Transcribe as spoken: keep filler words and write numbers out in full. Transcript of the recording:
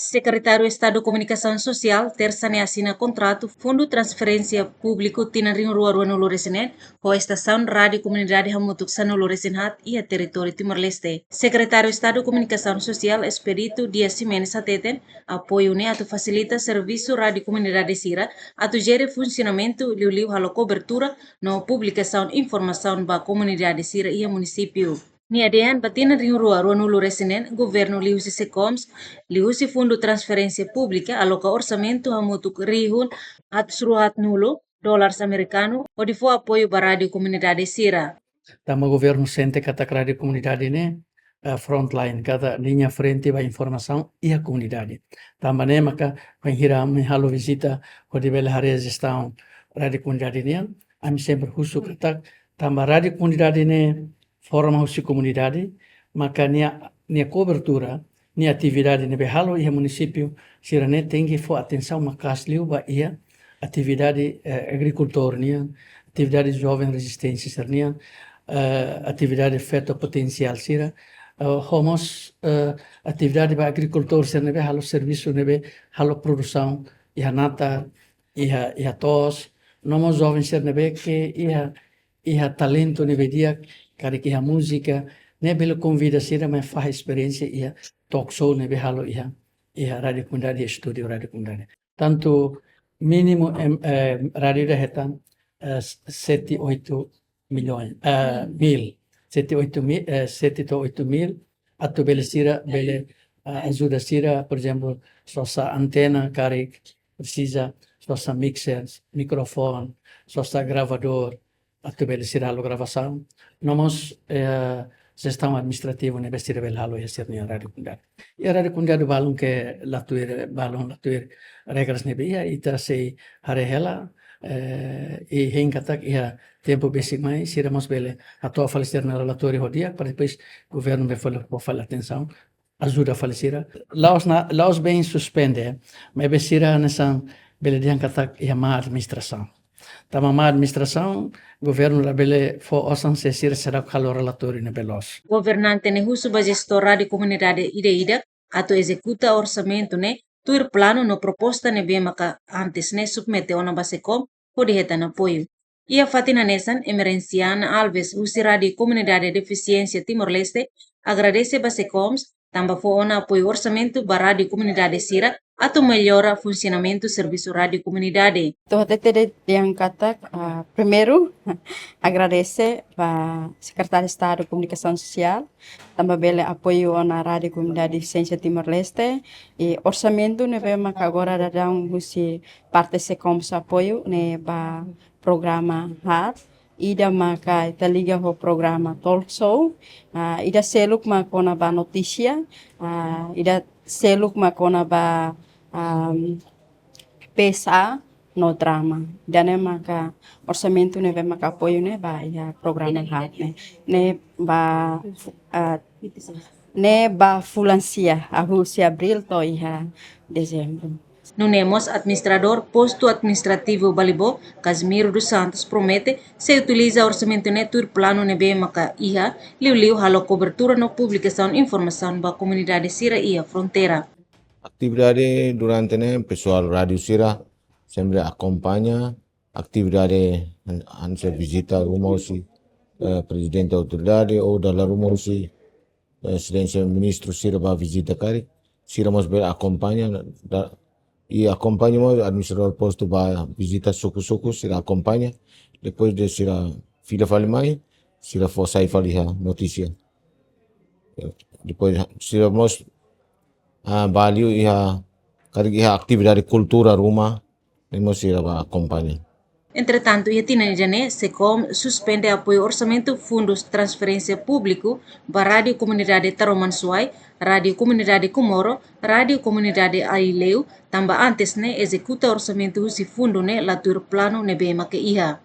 Sekretáriu Estadu Komunikasaun Sosiál, Tersa ne'e asina kontratu Fundu Transferénsia Públiku tinan rihun rua ruanulu-resin-neen ho estasaun Rádiu Komunidade hamutuk sanulu-resin-haat iha territóriu Timor-Leste. Sekretáriu Estadu Komunikasaun Sosiál, Expedito Dias Ximenes hateten, apoiu ne'e atu fasilita servisu rádiu komunidade sira atu jere funsionamentu liuliu halo kobertura no publikasaun informasaun ba komunidade sira iha munisípiu. Nia dehan ba tinan rihun rua ruanulu-resin-neen, governu liuhusi SEKOMS, liuhusi Fundu Transferénsia Públika, aloka orsamentu hamutuk rihun atus rua haatnulu dólares amerikanu, hodi fó apoiu ba rádiu komunidade sira. Tanba governu sente katak rádiu komunidade ne'e, eh, frontline, katak liña frente ba informasaun iha komunidade. Tanba ne'e maka, bainhira ami halo vizita hodi bele haree jestaun rádiu komunidade nian, ami sempre husu katak, tanba rádiu komunidade ne'e forma husi komunidade, maka nia, nia kobertura, nia atividade ne'ebé halo iha munisípiu sira-ne'e tenke fó atensaun maka'as liu ba iha atividade, eh, agrikultór nian, atividade joven rezisténsia sira-nian, eh, atividade feto potensiál sira, eh, ho mós, eh, atividade ba agrikultór sira ne'ebé halo servisu ne'ebé halo produsaun iha natar, iha, iha to'os, no mós joven sira ne'ebé ke iha, iha talentu ne'ebé di'ak, karik iha múzika, ne'e bele konvida sira mai fahe esperiénsia iha talk show ne'ebé halo iha, iha rádiu komunidade, estúdiu rádiu komunidade. Tantu mínimu, em, eh, rádiu ida hetan, eh, sete, oito milhões, eh, mil, sete, oito mil, eh, sete to'o oito mil, atu bele sira, bele, eh, ajuda sira, por ezemplu, sosa antena, karik presiza, sosa mixer, mikrofone, sosa gravadór, atu bele sira halo gravasaun. No mós, eh, jestaun administrativu ne'ebé sira bele halo iha sira-nia rádiu komunidade. Iha rádiu komunidade balun ke la tuir, balun la tuir regras ne'ebé iha, ita sei haree hela, eh, i hein katak iha tempu besik mai, sira mós bele hato'o fali sira-nia relatóriu ho di'ak, para depois governu bele fó fali atensaun, ajuda fali sira. La'ós na, la'ós bem suspende, maibé sira hanesan bele dehan katak iha má administrasaun. Tanba má administrasaun, governu labele fó osan se sira seidauk halo relatóriu ne'ebé loos. Governante ne'e husu ba jestór rádiu komunidade ida-idak atu ezekuta orsamentu ne'e tuir planu no proposta ne'ebé maka antes ne'e submete ona ba SEKOMS hodi hetan apoiu. Iha fatin hanesan, Emerenciana Alves, husi Rádiu Komunidade Defisiénsia Timor-Leste, agradese ba SEKOMS tanba fó ona apoiu orsamentu ba rádiu komunidade sira atu mellora funsionamentu servisu rádiu komunidade. Atu hatete dehan katak, ah, primeiru, agradese ba Sekretáriu Estadu Komunikasaun Sosiál, tanba bele apoiu ona Rádiu Komunidade Defisiénsia Timor-Leste, i orsamentu ne'ebé maka agora daudaun husi parte SEKOMS apoiu ne'e ba programa haat, ida maka ita liga ho programa talk show, ah, ida seluk mak kona-ba notísia, ah, ida seluk mak kona-ba, am, pesa no drama. Ida-ne'e maka orsamentu ne'ebé maka apoiu ne'e ba iha programa haat ne'e. Ne'e ba, ah, ne'e ba fulan sia, husi abríl to'o iha dezembru. Nune'e mós administradór Postu Administrativu Balibó, Casimiro dos Santos, promete sei utiliza orsamentu ne'e tuir planu ne'ebé maka iha, liuliu halo kobertura no publikasaun informasaun ba komunidade sira iha fronteira. Atividade durante ne'e, pesoál rádiu sira sempre akompaña atividade, an-, hanesan vizita ruma husi, eh, prezidente autoridade ou dala ruma husi, eh, Exelénsia Ministru sira ba vizita karik, sira mós bele akompaña, da-, i akompaña mós administradór postu ba vizita suku-suku, sira akompaña, depois de sira fila fali mai, sira fó sai fali iha notísia. Depois sira mós, ah, ba liu iha, karik iha atividade kultura ruma, ne'e mós sira ba akompaña. Entretantu, iha tinan ida-ne'e, SEKOMS suspende apoiu orsamentu Fundu Transferénsia Públiku ba Rádiu Komunidade Taroman Suai, Rádiu Komunidade Comoro, Rádiu Komunidade Aileu, tanba antes ne'e ezekuta orsamentu husi fundu ne'e la tuir planu ne'ebé maka iha.